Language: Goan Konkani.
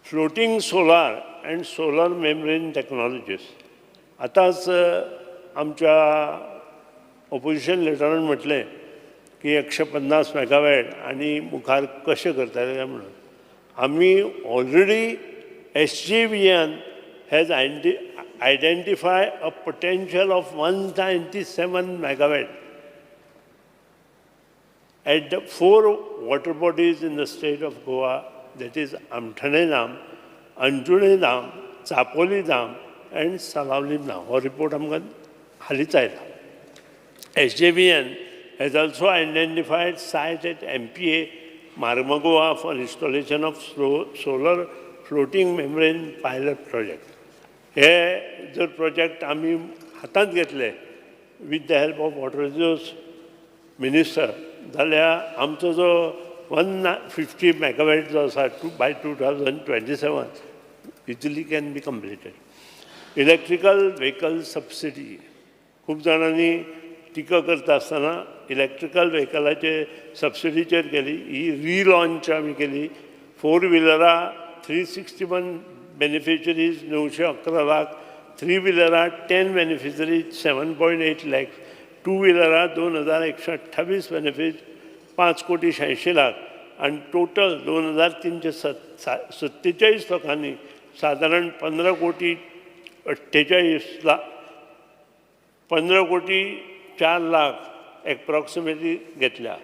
Floating solar and solar membrane technologies. आतांच आमच्या ऑपोजिशन लिडरान म्हटलें की 150 मेगावॅट आनी मुखार कशें करतले काय म्हणून. आमी already SJVN has identify a potential of 197 megawatt at the four water bodies in the state of Goa, that is Amthane Dam, Anjuna Dam, Chapoli Dam and Salaulim Dam. हो रिपोर्ट आमकां हालींच आयला. SJVN has also identified site at MPA Marmagoa for installation of solar floating membrane pilot project. हे जर प्रोजेक्ट आमी हातांत घेतले with the help of water resource minister, जाल्यार आमचो जो 150 मेगावॅट जो आसा to by 2027 easily can be completed. Electrical vehicle subsidy, खूब जाणांनी टिका करता आसतना इलेक्ट्रिकल व्हेकलाचे सबसिडीचेर केली. ही रिलॉन्च आमी केली. फोर व्हिलरां 361 बेनिफिशरीज, 911 लाख. थ्री व्हिलरां 10 beneficiaries, 7.8 lakh. To व्हिलरां 2128 benefit, 5 कोटी 86 लाख आनी टोटल 2347 लोकांनी सादारण 15 कोटी 48 लाख, 15 कोटी 4 लाख एप्रॉक्सिमेटली घेतल्या.